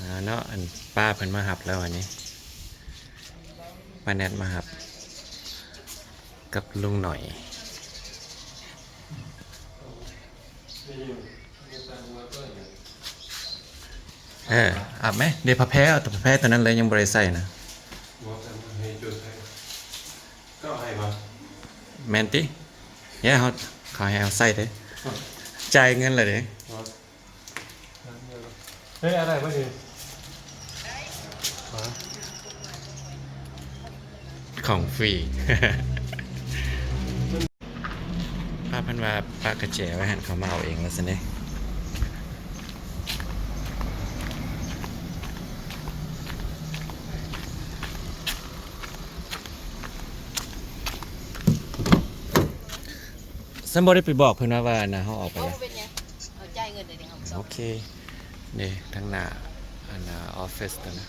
ເນາະ ອັນປ້າເພິ່ນມາຮັບແລ້ວ ອັນນີ້ປ້າແນດມາຮັບກັບລຸງໜ້ອຍ. ເອີ ອາບແມ ເດ ຜ້າແພ ເອົາແຕ່ຜ້າແພຕົວນັ້ນເລີຍ ຍັງບໍ່ໄດ້ໃສ່ນະ. ແມ່ນຕິ? ເອີ ເຮົາ ເຂົາໃຫ້ເຮົາໃສ່ເດ້ ຈ່າຍເງິນແລ້ວເດ້. ເຮີ້ຍ ອາໄດ້ບໍ່ດີ? ຂອງຟຣີ ປ້າເພິ່ນວ່າປະກະແຈໄວ້ຫັ້ນ ເຂົາມາເອົາເອງວ່າຊັ້ນເດ້. ຊັ້ນບໍ່ໄດ້ໄປບອກເພິ່ນວ່າ ວ່າ ອັນນ່າ ເຮົາອອກໄປແລ້ວ. ບໍ່ເປັນຫຍັງ ເຮົາຈ່າຍເງິນໄດ້ເດ້ ເຮົາບໍ່ຕ້ອງ. ໂອເຄ ນີ້ທາງໜ້າ ອັນນ່າ ອອບຟິດຕົວນະ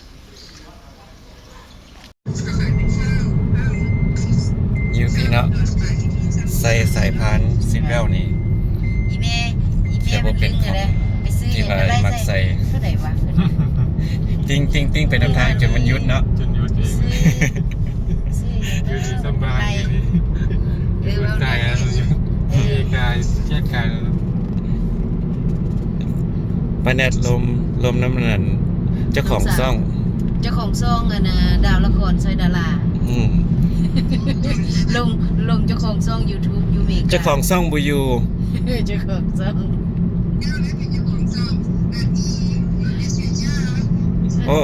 ຢູ່ພີ້ເນາະ ໃສ່ສາຍພານ seat belt ນີ້ ອີແມ່ ອີແມ່ ແຕ່ບໍ່ເປັນຂອງ ມັນດຶງເລີຍເດ້ ໄປຊື້ ທີ່ວ່າມັກໃສ່ ເທົ່າໃດວະ? ຕິ່ງໆໆ ໄປນຳທາງຈົນມັນຢຸດເນາະ ຈົນຢຸດເອງ. ຢູ່ດີສະບາຍ ຢູ່ດີ ເອີ ເວົ້າໄດ້ ຢູ່ດີ ເອີ ກາຍຈັດການ. ປ້າແນດລົມ ລົມນຳອັນນັ້ນ ເຈົ້າຂອງຊ່ອງ ເຈົ້າຂອງຊ່ອງ ອັນນ່າ ດາວລະຄອນຊອຍດາລາ. ອືມ ລົມ ລົມເຈົ້າຂອງຊ່ອງຢູທູບຢູ່ເມກາ. ເຈົ້າຂອງຊ່ອງບໍ່ຢູ່ ເຈົ້າຂອງຊ່ອງ. ໂອ້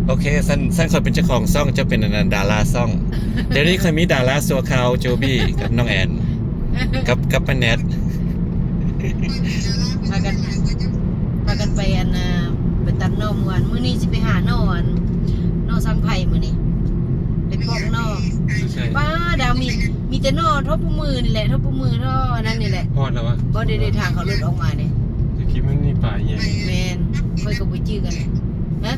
ໂອເຄ ຊັ້ນ ຊັ້ນຂ້ອຍເປັນເຈົ້າຂອງຊ່ອງ ເຈົ້າເປັນອັນນັ້ນ ດາລາຊ່ອງ. ດຽວນີ້ຂ້ອຍມີດາລາຊົ່ວຄາວ ໂຈບີ ກັບນ້ອງແອນ ກັບ ກັບປ້າແນດ ພາກັນ ພາກັນໄປອັນນ່າ ໄປຕັດໜໍ່ມື້ວານ. ມື້ນີ້ຊິໄປຫາໜໍ່ ອັນ ໜໍ່ສັງໄພມື້ນີ້ ໄປປອກໜໍ່. ຢູ່ໃສ? ປ້າດາວ ມີ ມີແຕ່ໜໍ່ທໍ່ປູມືນີ້ແຫຼະ ທໍ່ປູມື ທໍ່ອັນນັ້ນນີ້ແຫຼະ. ຮອດແລ້ວວະ? ບໍ່ໄດ້ ໄດ້ທາງເຂົາລົດອອກມາເດ້. ແຕ່ຄິດມັນມີປ່າໃຫຍ່. ແມ່ນ ຂ້ອຍກໍບໍ່ຈື່ກັນ. ຮະ?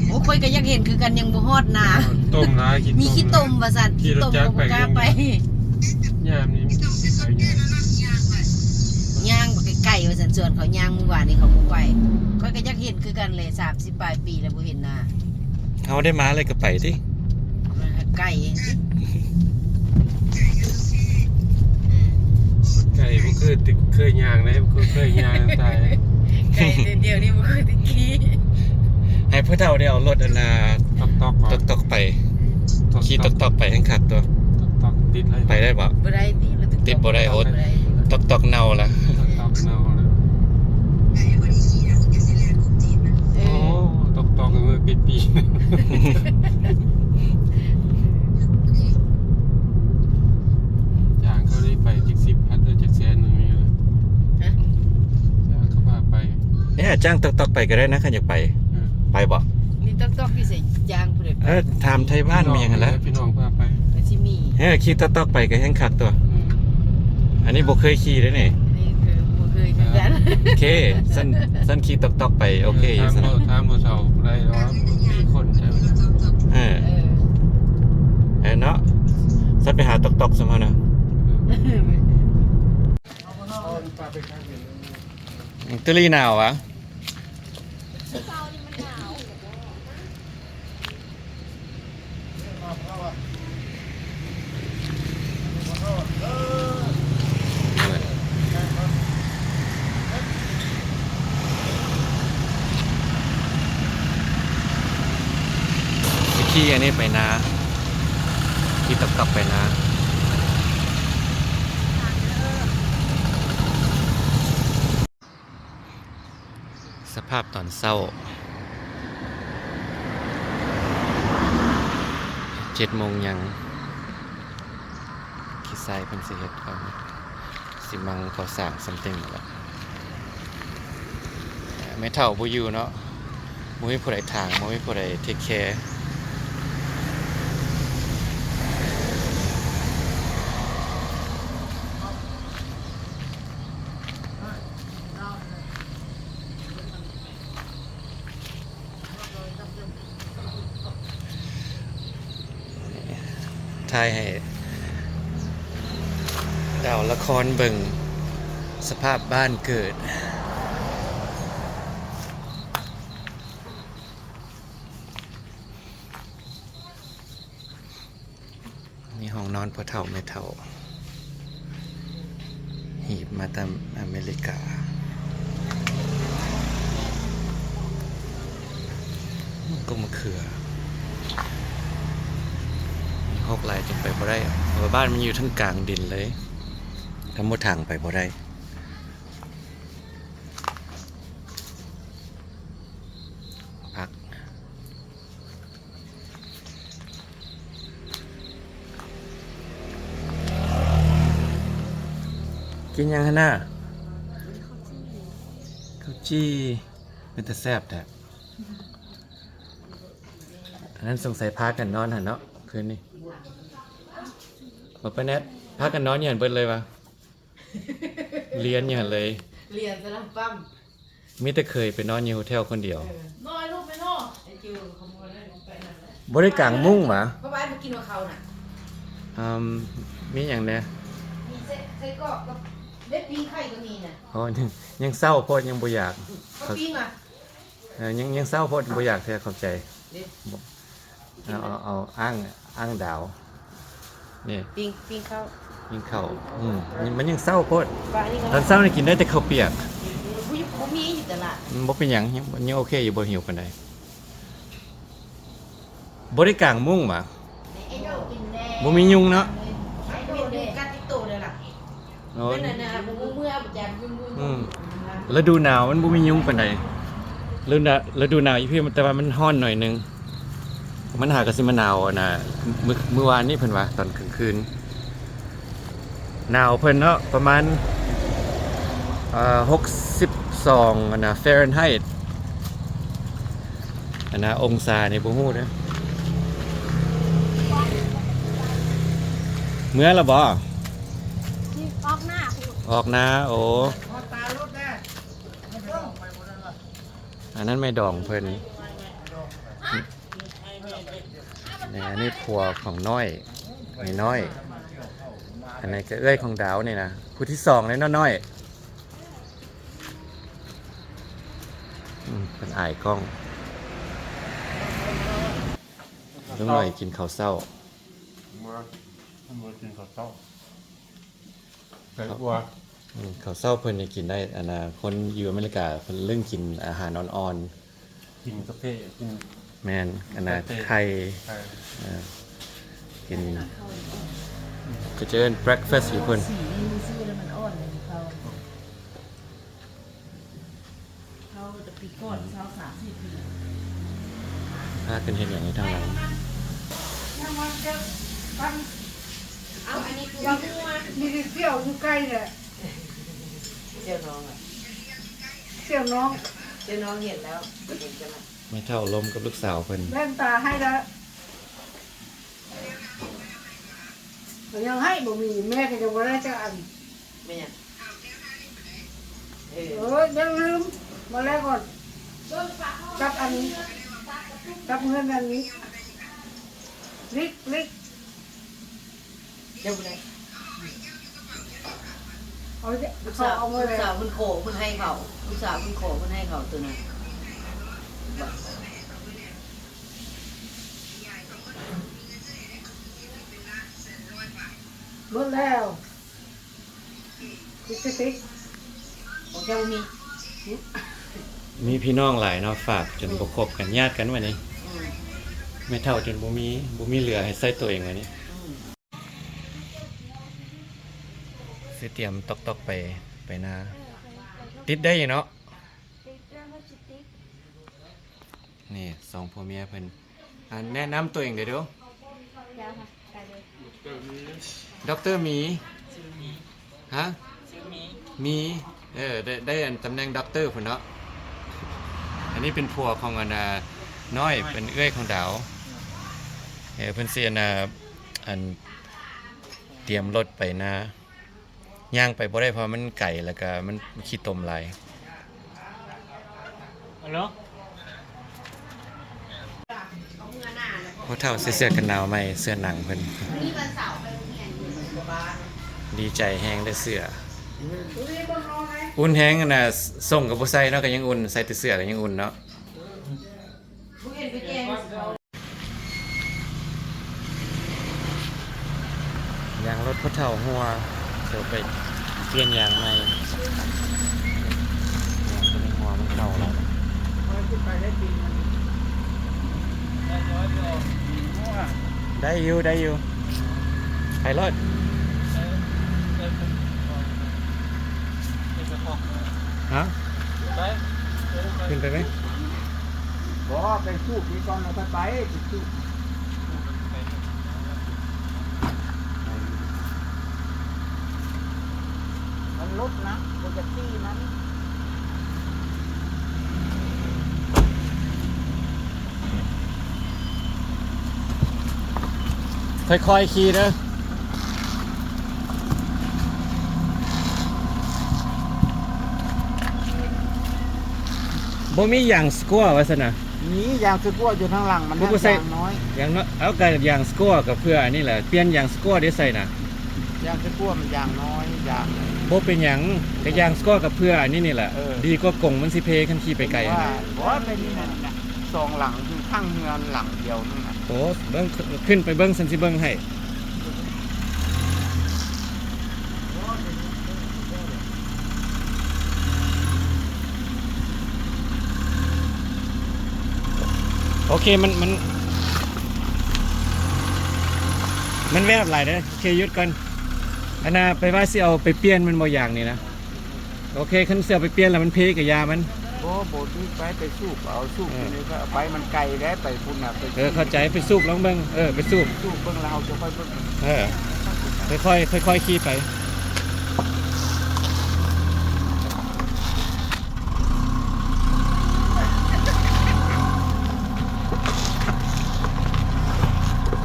ໂອ້ ຂ້ອຍກໍຢາກເຫັນຄືກັນ ຍັງບໍ່ຮອດນາ. ຕົ້ມຫຼາຍ ມີຂີ້ຕົມວ່າຊັ້ນ ຂີ່ລົດຈັກໄປກໍບໍ່ກ້າໄປ. ຍາມນີ້ມັນໄປຍາກ ຍ່າງໄປໄກວ່າຊັ້ນ. ສວນເຂົາຍ່າງມື້ວານນີ້ເຂົາບໍ່ໄປ. ຂ້ອຍກໍຢາກເຫັນຄືກັນແຫຼະ ສາມສິບປາຍປີແລ້ວບໍ່ເຫັນນາ. ເຮົາໄດ້ມາແລ້ວກໍໄປຕິ ມັນໄກເອງຕິ. ໄກບໍ່ຄືຕິເຄີຍຍ່າງເດ້ ບໍ່ຄືເຄີຍຍ່າງຕາຍ. ໄກແຕ່ດຽວນີ້ບໍ່ຄືແຕ່ກີ້. ໃຫ້ຜູ້ເຖົ້າໄດ້ເອົາລົດອັນນ່າ ຕອກໆ ຕອກໆໄປ. ອືມ ຂີ່ຕອກໆໄປແຮ່ງຄັກຕົວະ. ຕອກໆຕິດເລີຍ ໄປໄດ້ບໍ່? ບໍ່ໄດ້ຕິ ລົດຕິດບໍ່ໄດ້. ໂອ້ ຕອກໆເນົ່າລະ ຕອກໆເນົ່າລະ. ເອີ ໂອ້ ຕອກໆ ເອີ ປິດປີ. ຈ້າງເຂົາໄດ້ໄປຈັກສິບພັນ ຫຼື ຈັກແສນໜຶ່ງນີ້. ຮະ? ຈ້າງເຂົາພາໄປ. ເອີ ຈ້າງຕອກໆໄປກໍໄດ້ນະ ຄັນຢາກໄປ. ເອີ ໄປບໍ່? ມີຕອກໆຢູ່ໃສ? ຈ້າງຜູ້ໃດໄປ? ເອີ ຖາມໄທບ້ານມີຫຍັງຫັ້ນລະ ພີ່ນ້ອງພາໄປ. ມັນຊິມີ. ເອີ ຂີ່ຕອກໆໄປກໍແຮ່ງຄັກຕົວະ. ອືມ ອັນນີ້ບໍ່ເຄີຍຂີ່ເດ້ນີ້. ອັນນີ້ຄືບໍ່ເຄີຍຄືກັນ. ໂອເຄ ຊັ້ນ ຊັ້ນຂີ່ຕອກໆໄປ ໂອເຄຢູ່ຊັ້ນ. ຖາມບໍ່ ຖາມບໍ່ເຖົ້າໄດ້ວ່າມີຄົນໃຊ່. ເອີ ເອີ ເອີເນາະ ຊັ້ນໄປຫາຕອກໆຊະເຮົານະ. ເອີ ຕຸລີໜາວຫວາ? ຊິຂີ່ອັນນີ້ໄປນາ ຂີ່ຕັກໆໄປນາ. ສະພາບຕອນເຊົ້າ ເຈັດໂມງຍັງ ຂີ້ຊາຍເພິ່ນຊິເຮັດ ຊິມັງກໍ່ສ້າງ something ນີ້ແຫຼະ. ແມ່ເຖົ້າບໍ່ຢູ່ເນາະ ບໍ່ມີຜູ້ໃດຖາງ ບໍ່ມີຜູ້ໃດ take care. ຖ່າຍໃຫ້ດາວລະຄອນເບິ່ງ. ສະພາບບ້ານເກີດ. ນີ້ຫ້ອງນອນພໍ່ເຖົ້າແມ່ເຖົ້າ ຮີບມາແຕ່ອາເມລິກາ. ຕົ້ນໝາກເຂືອ ມັນຮົກຫຼາຍຈົນໄປບໍ່ໄດ້ ເພາະວ່າບ້ານມັນຢູ່ທາງກາງດິນເລີຍ ທຳບໍ່ທາງໄປບໍ່ໄດ້. ຜັກ ກິນຫຍັງຫັ້ນນະ? ເຂົ້າຈີ່ ເປັນຕາແຊບແທ້. ອັນນັ້ນສົງໄສພາກັນນອນຫັ້ນເນາະ ຄືນນີ້ ບໍ່ປາແນດ ພາກັນນອນຢູ່ຫັ້ນເບິດເລີຍວະ? ລຽນຢູ່ຫັ້ນເລີຍ ລຽນສະລຳປ້ຳ ມີແຕ່ເຄີຍໄປນອນຢູ່ໂຮເທວຄົນດຽວ. ເອີ ນອນລູກໄປເນາະ ໄອ້ຈິວຂະໂມຍເລີຍ ໄປນັ້ນແຫຼະ ບໍ່ໄດ້ກາງມຸ້ງຫວາ? ເພາະວ່າໄອ້ບໍ່ກິນຂອງເຂົານະ. ອືມ ມີຫຍັງແດ່? ມີໄສ້ ໄສ້ກອກກັບເລັບປີ້ງໄຂ່ກໍມີນະ. ອໍ ຍັງ ຍັງເຊົ້າໂພດ ຍັງບໍ່ຢາກ. ເຂົາປີ້ງຫວາ? ເອີ ຍັງ ຍັງເຊົ້າໂພດ ບໍ່ຢາກເທື່ອ ຂອບໃຈ. ເດ້ ເອົາ ເອົາ ເອົາ ອ່າງ ອ່າງດາວ ນີ້ ປີ້ງ ປີ້ງເຂົ້າ ປີ້ງເຂົ້າ. ອືມ ມັນ ມັນຍັງເຊົ້າໂພດ ວ່າອັນນີ້ກໍ ຕອນເຊົ້ານີ້ກິນໄດ້ແຕ່ເຂົ້າປຽກ. ບໍ່ ບໍ່ມີຢູ່ຕະຫຼາດ. ອືມ ບໍ່ເປັນຫຍັງ ຍັງ ຍັງໂອເຄຢູ່ ບໍ່ຫິວປານໃດ. ບໍ່ໄດ້ກາງມຸ້ງຫວາ? ບໍ່ມີຍຸງເນາະ. ໂອ້ຍ ອືມ ລະດູໜາວມັນບໍ່ມີຍຸງປານໃດ. ລະດູໜາ ລະດູໜາວຢູ່ພີ້ ແຕ່ວ່າມັນຮ້ອນໜ້ອຍໜຶ່ງ ມັນຫາກະຊິມາໜາວຫັ້ນນະ. ມື້ ມື້ວານນີ້ເພິ່ນວ່າຕອນກາງຄືນ ໜາວເພິ່ນເນາະ ປະມານ ເອີ ຫົກສິບສອງ ອັນນະ ຟາເຣັນໄຮ. ອັນນະ ອົງສານີ້ບໍ່ຮູ້ເດີ້. ເມືອລະບໍ່? ອອກນາພຸ້ນ ອອກນາ. ໂອ້ ອັນນັ້ນແມ່ດອງເພິ່ນ. ນີ້ ອັນນີ້ຜົວຂອງນ້ອຍ ນ້ອຍ. ອັນນີ້ກໍເອື້ອຍຂອງດາວນີ້ນະ ຜູ້ທີສອງເລີຍເນາະ ນ້ອຍ. ອືມ ເພິ່ນອາຍກ້ອງ. ລຸງໜ້ອຍກິນເຂົ້າເຊົ້າ ມາ ມາກິນເຂົ້າເຊົ້າ ໃສ່ຖົ່ວ. ອືມ ເຂົ້າເຊົ້າເພິ່ນນີ້ກິນໄດ້ ອັນນະ ຄົນຢູ່ອາເມລິກາເພິ່ນລຶ້ງກິນອາຫານອ່ອນໆ ກິນກາເຟ ກິນ ແມ່ນ ອັນນະ ໄຂ່ ໄຂ່ ເອີ ກິນ ເຂົາເອີ້ນ breakfast ຢູ່ພຸ້ນ. ສີນີ້ມັນຊື່ແລ້ວມັນອ່ອນເລີຍເຂົ້າ ເຂົ້າແຕ່ປີກ່ອນ ຊາວສາມສີ່ປີ. ພາກັນເຮັດຫຍັງຢູ່ທາງຫຼັງ? ເອົາ ອັນນີ້ຄືວ່າ ນີ້ຊິສ່ຽວຢູ່ໃກ້ແຫຼະ. ສ່ຽວນ້ອງອະ ສ່ຽວນ້ອງ ສ່ຽວນ້ອງເຫັນແລ້ວ ເຫັນກັນລະ. ແມ່ເຖົ້າລົມກັບລູກສາວເພິ່ນ ແວ່ນຕາໃຫ້ລະ ຍັງໃຫ້ບໍ່ມີ ແມ່ກໍຍັງບໍ່ໄດ້ຈັກອັນ. ແມ່ນຫຍັງ? ເອີ ເອີ ຢ່າລືມ ມາແລກກ່ອນ ກັບອັນ ກັບເງິນອັນນີ້ ລິກ ລິກ. ເຈົ້າບໍ່ໄດ້ ເອົາເດ ລູກສາວ ເຂົາເອົາໝົດແລ້ວ ລູກສາວເພິ່ນຂໍເພິ່ນໃຫ້ເຂົາ ລູກສາວເພິ່ນຂໍເພິ່ນໃຫ້ເຂົາໂຕນັ້ນ. ໝົດແລ້ວ ຕິດສະຕິກ ຂອງເຈົ້າບໍ່ມີ. ມີພີ່ນ້ອງຫຼາຍເນາະ ຝາກຈົນບໍ່ຄົບກັນ ຍາດກັນບັດນີ້. ອືມ ແມ່ເຖົ້າຈົນບໍ່ມີ ບໍ່ມີເຫຼືອໃຫ້ໃຊ້ໂຕເອງບັດນີ້. ອືມ ຊິຕຽມຕອກໆໄປ ໄປນາ. ເອີ ໄປ ໄປ ຕິດໄດ້ຢູ່ເນາະ ຕິດແລ້ວມັນຊິຕິດ. ນີ້ສອງຜົວເມຍເພິ່ນ ອັນ ແນະນຳຕົວເອງເດີ້ດູ. ດອກເຕີ ມີ ຮະ? ມີ ເອີ ໄດ້ ໄດ້ອັນຕຳແໜ່ງດອກເຕີພຸ້ນເນາະ. ອັນນີ້ເປັນຜົວຂອງອັນ ອາ ນ້ອຍ ເປັນເອື້ອຍຂອງດາວ. ເອີ ເພິ່ນຊິອັນ ອາ ອັນ ຕຽມລົດໄປນາ. ຍ່າງໄປບໍ່ໄດ້ ເພາະວ່າມັນໄກ ແລ້ວກະມັນຂີ້ຕົມຫຼາຍ. ພໍ່ເຖົ້າໃສ່ເສື້ອກັນໜາວໃໝ່ ເສື້ອໜັງເພິ່ນ ດີໃຈແຮງໄດ້ເສື້ອ. ອຸ່ນແຮງຫັ້ນນະ ສົ້ງກໍບໍ່ໃສ່ເນາະ ກໍຍັງອຸ່ນ ໃສ່ແຕ່ເສື້ອກໍຍັງອຸ່ນເນາະ. ຢາງລົດຜູ້ເຖົ້າຮົ່ວ ເຂົາໄປປ່ຽນຢາງໃໝ່ ຢາງຕົວນີ້ຮົ່ວມັນເກົ່າແລ້ວ. ໄດ້ຢູ່ ໄດ້ຢູ່ ໄປໂລດ. ຮະ? ຂຶ້ນໄປໄໝ? ບໍ່ ໄປສູບນີ້ກ່ອນ ແລ້ວຄ່ອຍໄປ ໄປສູບ. ມັນຫຼຸດນະ ບໍ່ຢາກຂີ່ມັນ. ຄ່ອຍໆຂີ່ເດີ. ບໍ່ມີຢາງສະກົວວ່າຊັ້ນນະ. ມີຢາງສະກົວຢູ່ທາງຫຼັງມັນ ຄືບໍ່ໃສ່ຢາງນ້ອຍ ຢາງນ້ອຍ. ເອົາ ກະຢາງສະກົວກະເພື່ອອັນນີ້ແຫຼະ ປ່ຽນຢາງສະກົວໄດ້ໃສ່ນະ. ຢາງສະກົວມັນຢາງນ້ອຍ ຢາງ ບໍ່ເປັນຫຍັງ ກະຢາງສະກົວກະເພື່ອອັນນີ້ນີ້ແຫຼະ. ເອີ ດີກວ່າກົງມັນຊິເພຄັນຂີ່ໄປໄກຫັ້ນນະ. ບໍ່ ໄປນີ້ນະ ສອງຫຼັງ ຂ້າງເຮືອນຫຼັງດຽວນັ້ນນະ. ໂອ້ ເບິ່ງ ຂຶ້ນໄປເບິ່ງ ຊັ້ນຊິເບິ່ງໃຫ້. ໂອເຄ ມັນ ມັນ ມັນແວບຫຼາຍເດ້. ໂອເຄ ຢຸດກ່ອນ. ອັນນ່າ ໄປວ່າຊິເອົາໄປປ່ຽນແມ່ນບໍ່ ຢາງນີ້ນະ? ໂອເຄ ຄັນຊິເອົາໄປປ່ຽນແລ້ວມັນເພກະຢ່າມັນ. ບໍ່ ບໍ່ຖືກໄປ ໄປສູບເອົາ ສູບ ເອີ ຢູ່ນີ້ກະໄປ ມັນໄກເດ້ ໄປພຸ້ນນະ ໄປ ເອີ ເຂົ້າໃຈ ໄປສູບລອງເບິ່ງ. ເອີ ໄປສູບ ໄປສູບເບິ່ງ ແລ້ວເຮົາຈະຄ່ອຍເບິ່ງ. ເອີ ຄ່ອຍໆ ຄ່ອຍໆຂີ່ໄປ.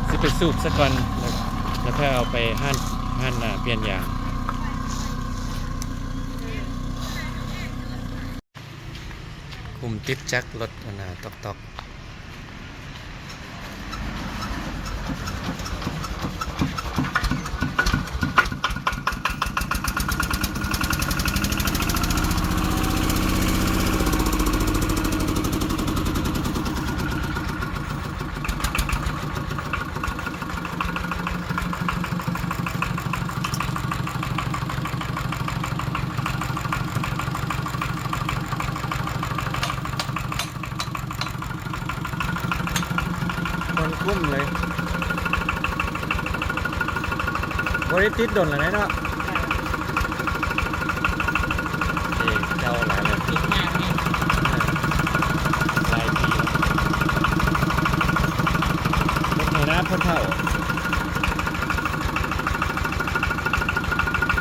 ຊິໄປສູບສາກ່ອນ ແລ້ວ ແລ້ວຄ່ອຍເອົາໄປຮ້ານ ຮ້ານ ອ່າ ປ່ຽນຢາງ. ກຸ່ມຕິດຈັກລົດ ອັນນ່າ ຕອກໆ. ຄວັນຄຸ້ມເລີຍ ບໍ່ໄດ້ຕິດດົນແລ້ວເນາະ. ເອ ເກົ່າຫຼາຍແລ້ວ ເອີ ຫຼາຍປີແລ້ວ ເຮັດໃຫ້ນາຜູ້ເຖົ້າ.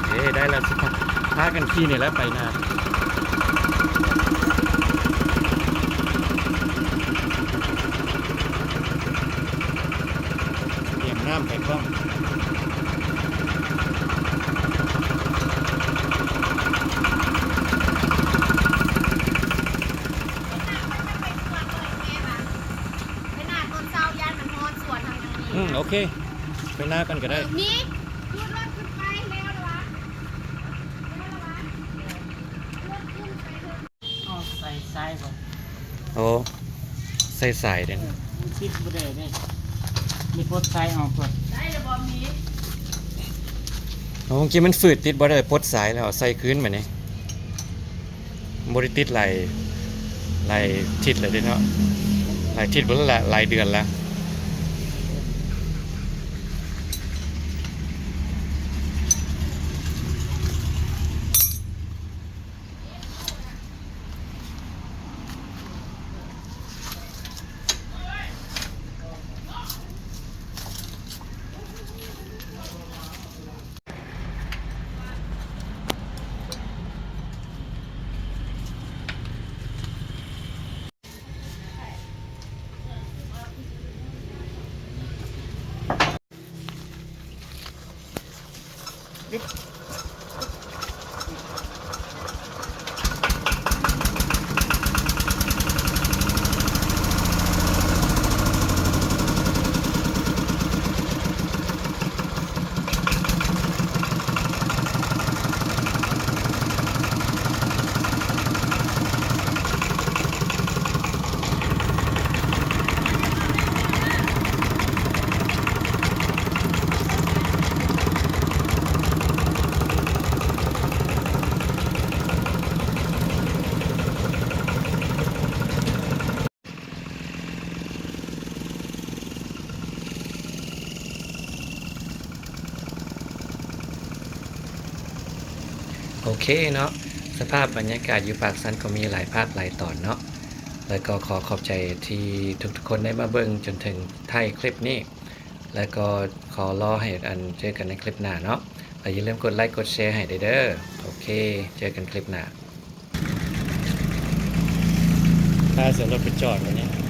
ເອີ ໄດ້ແລ້ວ ຊິພາກັນຂີ່ນີ້ແຫຼະໄປນາ. ຕຽມນ້ຳໄປພ້ອມ. ໄປນາຕອນເຊົ້າ ຢ້ານມັນຮ້ອນ ສວນເຮົາຍັງມີ. ອືມ ໂອເຄ ໄປນາກັນກະໄດ້. ເອີ ມີ ຂີ່ລົດຂຶ້ນໄປແລ້ວລະວະ ແລ້ວລະວະ ລົດຂຶ້ນໄປເຖິງ. ອໍ ໃສ່ສາຍບໍ່? ໂອ້ ໃສ່ສາຍເດ້. ເອີ ມັນຕິດບໍ່ໄດ້ເດ້ ມີປົດສາຍອອກກ່ອນ. ໄດ້ລະບໍ່ມີ? ໂອ້ ເມື່ອກີ້ມັນຝືດຕິດບໍ່ໄດ້ ປົດສາຍແລ້ວ ໃສ່ຄືນບາດນີ້. ບໍ່ໄດ້ຕິດຫຼາຍ ຫຼາຍທິດແລ້ວເດ້ເນາະ ຫຼາຍທິດບໍ່ ຫຼາຍ ຫຼາຍເດືອນແລ້ວ. ໂອເຄເນາະ ສະພາບບັນຍາກາດຢູ່ປາກຊັນກໍມີຫຼາຍພາກຫຼາຍຕອນເນາະ ແລ້ວກໍຂໍຂອບໃຈທີ່ທຸກໆຄົນໄດ້ມາເບິ່ງຈົນເຖິງທ້າຍຄລິບນີ້ ແລ້ວກໍຂໍລໍໃຫ້ອັນເຈີກັນໃນຄລິບໜ້າເນາະ ແລ້ວຢ່າລືມກົດໄລກົດແຊໃຫ້ໄດ້ເດີ. ໂອເຄ ເຈີກັນຄລິບໜ້າ. ພາເສຍລົດໄປຈອດວັນນີ້.